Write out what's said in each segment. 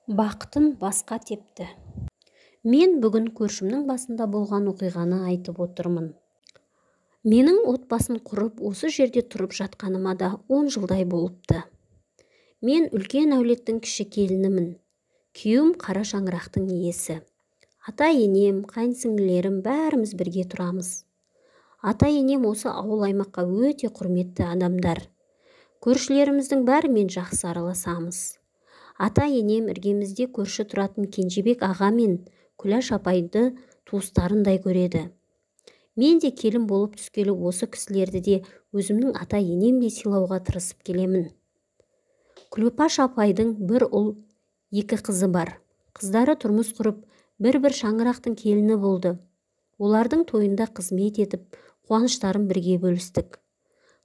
Бақытын басқа тепті. Мен бүгін көршімнің басында болған оқиғаны айтып отырмын. Менің отбасын құрып, осы жерде тұрып жатқаныма да 10 жылдай болыпты. Мен үлкен әулеттің кіші келінімін. Күйеуім қара шаңырақтың иесі. Ата-енем, қайынсіңлілерім бәріміз бірге тұрамыз. Ата-енем осы ауыл аймаққа өте құрметті адамдар. Көршілеріміздің бәрімен жақсы араласамыз. Ата-енем іргемізде көрші тұратын Кенжебек аға мен Күләш апайды туыстарындай көреді. Мен де келін болып түскелі осы кісілерді де өзімнің ата-енемдей сыйлауға тырысып келемін. Күлпаш апайдың бір ұл, екі қызы бар. Қыздары тұрмыс құрып, бір-бір шаңырақтың келіні болды. Олардың тойында қызмет етіп, қуаныштарын бірге бөлістік.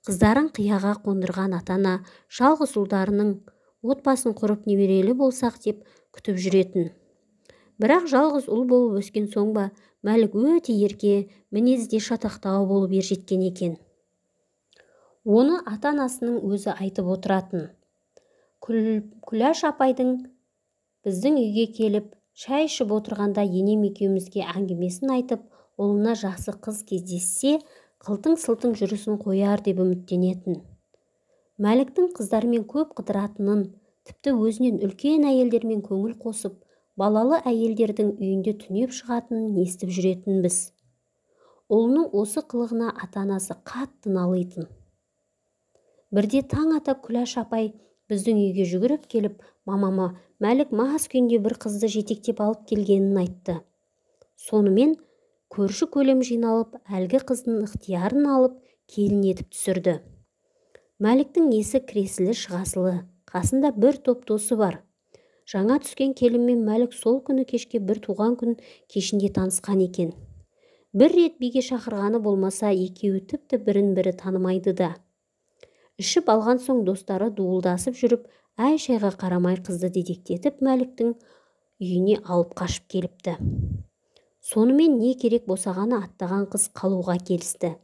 Қыздарын қияға қондырған ата-ана жалғыз ұлдарының отбасын құрып немерелі болсақ деп күтіп жүретін. Бірақ жалғыз ұл болып өскен соң ба, Мәлік өте ерке, мінезі де шатақтау болып ержеткен екен. Оны ата-анасының өзі айтып отыратын. Күләш апайдың біздің үйге келіп, шай ішіп отырғанда енем екеумізге әңгімесін айтып, ұлына жақсы қыз кездессе, қылтың-сылтың жүрісін қояр деп үміттенетін. Мәліктің қыздармен көп қыдыратынын, тіпті өзінен үлкен әйелдермен көңіл қосып, балалы әйелдердің үйінде түнеп шығатынын естіп жүретінбіз. Ұлының осы қылығына ата-анасы қатты налитын. Бірде таң ата Күләш апай біздің үйге жүгіріп келіп, мамама Мәлік мас күйінде бір қызды жетектеп алып келгенін айтты. Сонымен көрші көлем жиналып, әлгі қыздың ықтиярын алып, келін етіп түсірді. Мәліктің есі кіресілі шығасылы, қасында бір топ досы бар. Жаңа түскен келінмен Мәлік сол күні кешке бір туған күн кешінде танысқан екен. Бір рет биге шақырғаны болмаса, екеуі тіпті бірін-бірі танымайды да. Ішіп алған соң достары дуылдасып жүріп, әй-шайға қарамай қызды дедектетіп Мәліктің үйіне алып қашып келіпті. Сонымен не керек босағаны аттаған қыз қалуға келісті.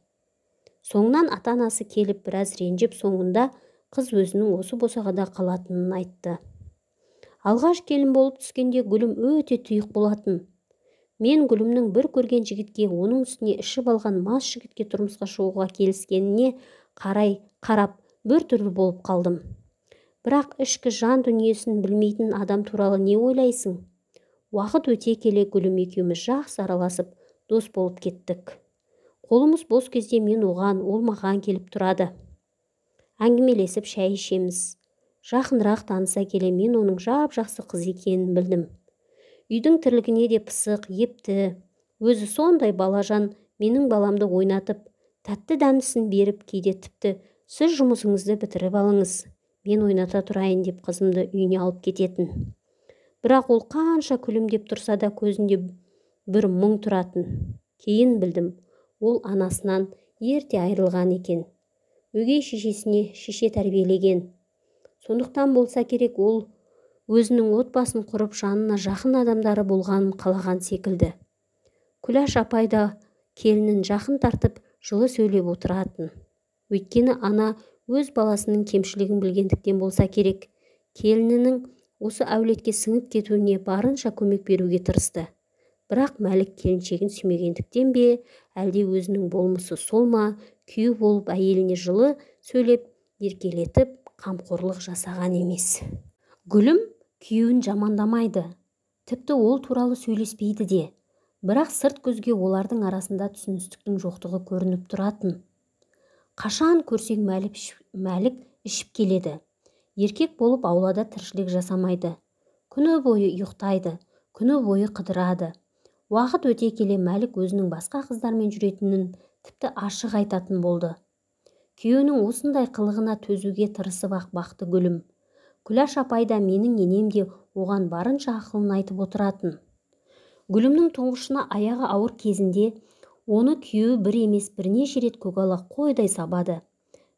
Соңынан ата-анасы келіп біраз ренжіп, соңында қыз өзінің осы босағада қалатынын айтты. Алғаш келін болып түскенде Гүлім өте тұйық болатын. Мен Гүлімнің бір көрген жігітке, оның үстіне ішіп алған мас жігітке тұрмысқа шығуға келіскеніне қарап бір түрлі болып қалдым. Бірақ ішкі жан дүниесін білмейтін адам туралы не ойлайсың? Уақыт өте келе Гүлім екеуміз жақсы араласып, дос болып кеттік. Қолымыз бос кезде мен оған, ол маған келіп тұрады. Әңгімелесіп шай ішеміз. Жақынырақ таныса келе мен оның жап-жақсы қыз екенін білдім. Үйдің тірлігіне де пысық, епті. Өзі сондай балажан, менің баламды ойнатып, тәтті дәмдісін беріп, кейде тіпті сіз жұмысыңызды бітіріп алыңыз, мен ойната тұрайын деп қызымды үйіне алып кететін. Бірақ ол қанша күлімдеп тұрса да көзінде бір мұң тұратын. Кейін білдім, ол анасынан ерте айырылған екен. Өгей шешесіне шеше тәрбиелеген. Сондықтан болса керек, ол өзінің отбасын құрып, жанына жақын адамдары болғанын қалаған секілді. Күләш апай да келінін жақын тартып, жылы сөйлеп отыратын. Өйткені ана өз баласының кемшілігін білгендіктен болса керек, келінінің осы әулетке сіңіп кетуіне барынша көмек беруге тырысты. Бірақ Мәлік келіншегін сүймегендіктен бе, әлде өзінің болмысы сол ма, күйеу болып әйеліне жылы сөйлеп, еркелетіп, қамқорлық жасаған емес. Гүлім күйеуін жамандамайды, тіпті ол туралы сөйлеспейді де. Бірақ сырт көзге олардың арасында түсіністіктің жоқтығы көрініп тұратын. Қашан көрсең Мәлік ішіп келеді. Еркек болып аулада тіршілік жасамайды. Күні бойы ұйықтайды, күні бойы қыдырады. Уақыт өте келе Мәлік өзінің басқа қыздармен жүретінін тіпті ашық айтатын болды. Күйеуінің осындай қылығына төзуге тырысып-ақ бақты Гүлім. Күләш апай да менің енем де оған барынша ақылын айтып отыратын. Гүлімнің тұңғышына аяғы ауыр кезінде оны күйеуі бір емес бірнеше рет көгала қойдай сабады.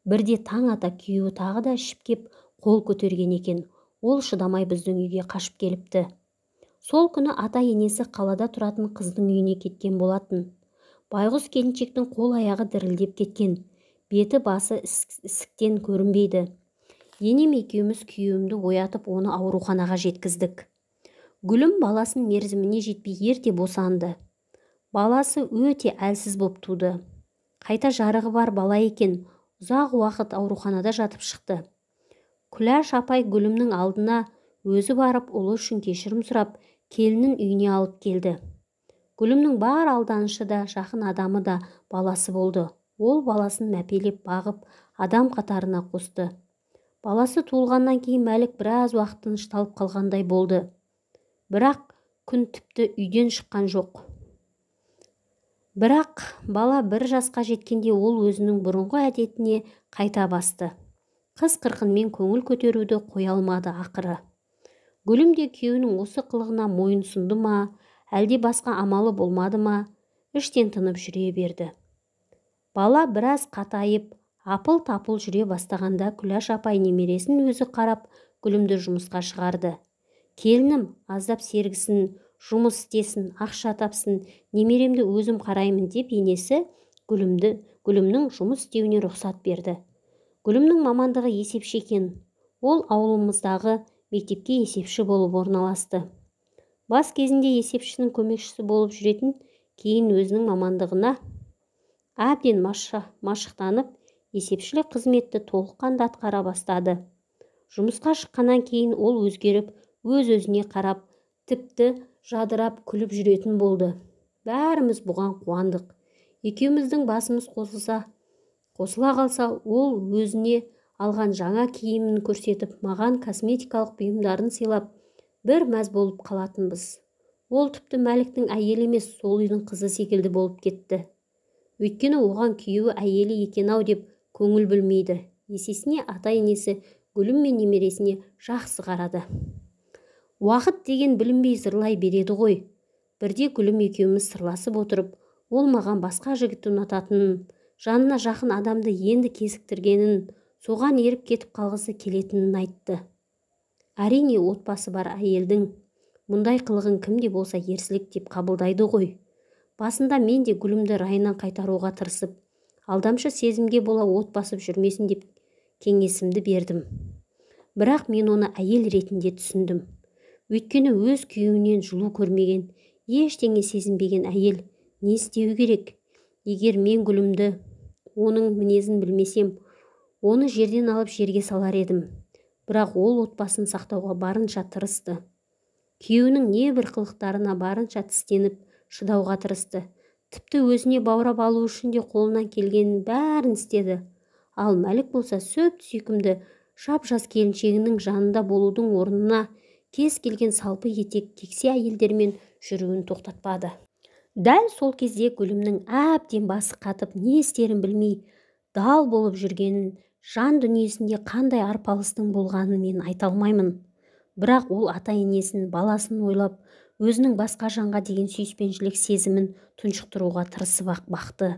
Бірде таң ата күйеуі тағы да ішіп кеп қол көтерген екен. Ол шыдамай біздің үйге қашып келіпті. Сол күні ата-енесі қалада тұратын қыздың үйіне кеткен болатын. Байғұс келіншектің қол аяғы дірілдеп кеткен. Беті басы ісіктен көрінбейді. Енем екеуміз күйеуімді оятып, оны ауруханаға жеткіздік. Гүлім баласын мерзіміне жетпей ерте босанды. Баласы өте әлсіз боп туды. Қайта жарығы бар бала екен, ұзақ уақыт ауруханада жатып шықты. Күләш апай Гүлімнің алдына өзі барып, ұлы үшін кешірім сұрап, келінін үйіне алып келді. Гүлімнің бар алданышы да, жақын адамы да баласы болды. Ол баласын мәпелеп бағып, адам қатарына қосты. Баласы туылғаннан кейін Мәлік біраз уақыт тынышталып қалғандай болды. Бірақ күн тіпті үйден шыққан жоқ. Бірақ бала 1 жасқа жеткенде ол өзінің бұрынғы әдетіне қайта басты. Қыз-қырқынмен көңіл көтеруді қоя алмады ақыры. Гүлім де күйеуінің осы қылығына мойын сұнды ма, әлде басқа амалы болмады ма, іштен тынып жүре берді. Бала біраз қатайып, апыл-тапыл жүре бастағанда Күләш апай немересін өзі қарап, Гүлімді жұмысқа шығарды. Келінім аздап сергісін, жұмыс істесін, ақша тапсын, немеремді өзім қараймын деп енесі Гүлімнің жұмыс істеуіне рұқсат берді. Гүлімнің мамандығы есепші екен. Ол ауылымыздағы мектепке есепші болып орналасты. Бас кезінде есепшінің көмекшісі болып жүретін, кейін өзінің мамандығына әбден машықтанып, есепшілік қызметті толыққанды атқара бастады. Жұмысқа шыққаннан кейін ол өзгеріп, өз-өзіне қарап, тіпті жадырап күліп жүретін болды. Бәріміз бұған қуандық. Екеуміздің басымыз қосыла қалса, ол өзіне алған жаңа киімін көрсетіп, маған косметикалық бұйымдарын сыйлап, бір мәз болып қалатынбыз. Ол тіпті Мәліктің әйелі емес, сол үйдің қызы секілді болып кетті. Өйткені оған күйеуі әйелі екен-ау деп көңіл бөлмейді. Есесіне ата-енесі Гүлім мен немересіне жақсы қарады. Уақыт деген білінбей зырлай береді ғой. Бірде Гүлім екеуміз сырласып отырып, ол маған басқа жігітті ұнататынын, жанына жақын адамды енді кезіктіргенін, соған еріп кетіп қалғысы келетінін айтты. Әрине, отбасы бар әйелдің мұндай қылығын кім де болса ерсілік деп қабылдайды ғой. Басында мен де Гүлімді райынан қайтаруға тырысып, алдамшы сезімге бола от басып жүрмесін деп кеңесімді бердім. Бірақ мен оны әйел ретінде түсіндім. Өйткені өз күйеуінен жылу көрмеген, ештеңе сезінбеген әйел не істеуі керек? Егер мен Гүлімді, оның мінезін білмесем, оны жерден алып жерге салар едім. Бірақ ол отбасын сақтауға барынша тырысты. Күйеуінің небір қылықтарына барынша тістеніп, шыдауға тырысты. Тіпті өзіне баурап алу үшін де қолынан келгенін бәрін істеді. Ал Мәлік болса сөп сүйкімді жап-жас келіншегінің жанында болудың орнына кез келген салпы етек кексе әйелдермен жүруін тоқтатпады. Дәл сол кезде Гүлімнің әбден басы қатып, не істерін білмей дал болып жүргенін, жан дүниесінде қандай арпалыстың болғанын мен айта алмаймын. Бірақ ол ата-енесін, баласын ойлап, өзінің басқа жанға деген сүйіспеншілік сезімін тұншықтыруға тырысып бақты.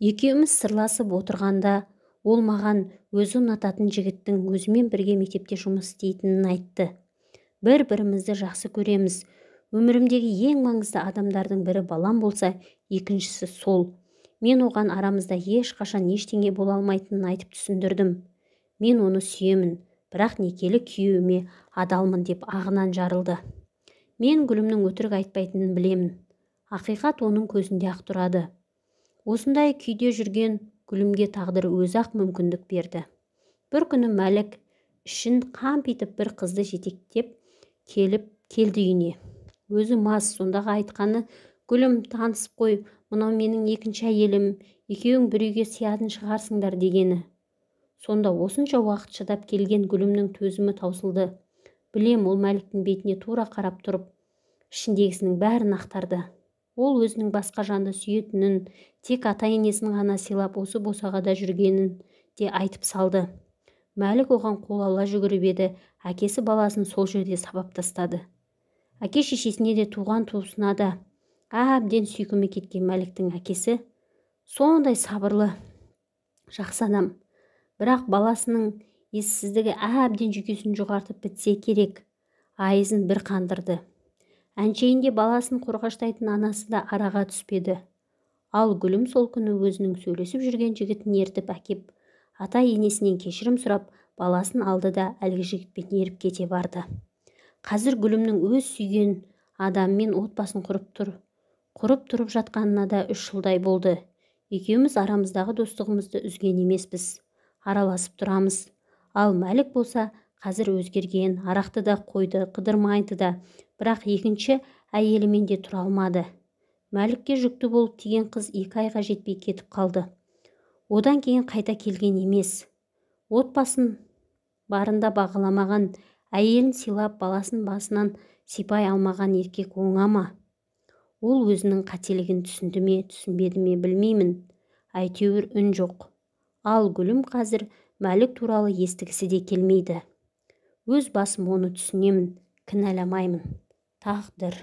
Екеуміз сырласып отырғанда, ол маған өзі ұнататын жігіттің өзімен бірге мектепте жұмыс істейтінін айтты. Бір-бірімізді жақсы көреміз. Өмірімдегі ең маңызды адамдардың бірі балам болса, екіншісі сол. Мен оған арамызда ешқашан ештеңе бола алмайтынын айтып түсіндірдім. Мен оны сүйемін, бірақ некелі күйеуіме адалмын деп ағынан жарылды. Мен Гүлімнің өтірік айтпайтынын білемін. Ақиқат оның көзінде ақ тұрады. Осындай күйде жүрген Гүлімге тағдыр өзі-ақ мүмкіндік берді. Бір күні Мәлік ішін қампитып бір қызды жетектеп келді үйіне. Өзі мас, сондағы айтқаны: Гүлім, танысып қой, мынау менің екінші әйелім, екеуің бір үйге сиятын шығарсыңдар дегені. Сонда осынша уақыт шыдап келген Гүлімнің төзімі таусылды. Білем, ол Мәліктің бетіне тура қарап тұрып, ішіндегісінің бәрін ақтарды. Ол өзінің басқа жанды сүйетінін, тек ата-енесін ғана сыйлап осы босағада жүргенін де айтып салды. Мәлік оған қол ала жүгіріп еді, әкесі баласын сол жерде сабап тастады. Әке шешесіне де, туған туысына да әбден сүйкімі кеткен Мәліктің әкесі сондай сабырлы, жақсы адам. Бірақ баласының ессіздігі әбден жүйкесін жұқартып бітсе керек, айызын бір қандырды. Әншейінде баласын қорғаштайтын анасы да араға түспеді. Ал Гүлім сол күні өзінің сөйлесіп жүрген жігітін ертіп әкеп, ата-енесінен кешірім сұрап, баласын алды да әлгі жігітпен еріп кете барды. Қазір Гүлімнің өз сүйген адамымен отбасын құрып тұрып жатқанына да 3 жылдай болды. Екеуміз арамыздағы достығымызды үзген емеспіз, араласып тұрамыз. Ал Мәлік болса, қазір өзгерген, арақты да қойды, қыдырмайды да, бірақ екінші әйелімен де тұра алмады. Мәлікке жүкті болып тиген қыз 2 айға жетпей кетіп қалды. Одан кейін қайта келген емес. Отбасын барында бағаламаған, әйелін сыйлап, баласын басынан сипай алмаған еркек оңа ма? Ол өзінің қателігін түсінді ме, түсінбеді ме білмеймін. Әйтеуір үн жоқ. Ал Гүлім қазір Мәлік туралы естігісі де келмейді. Өз басым оны түсінемін, кінәламаймын. Тағдыр.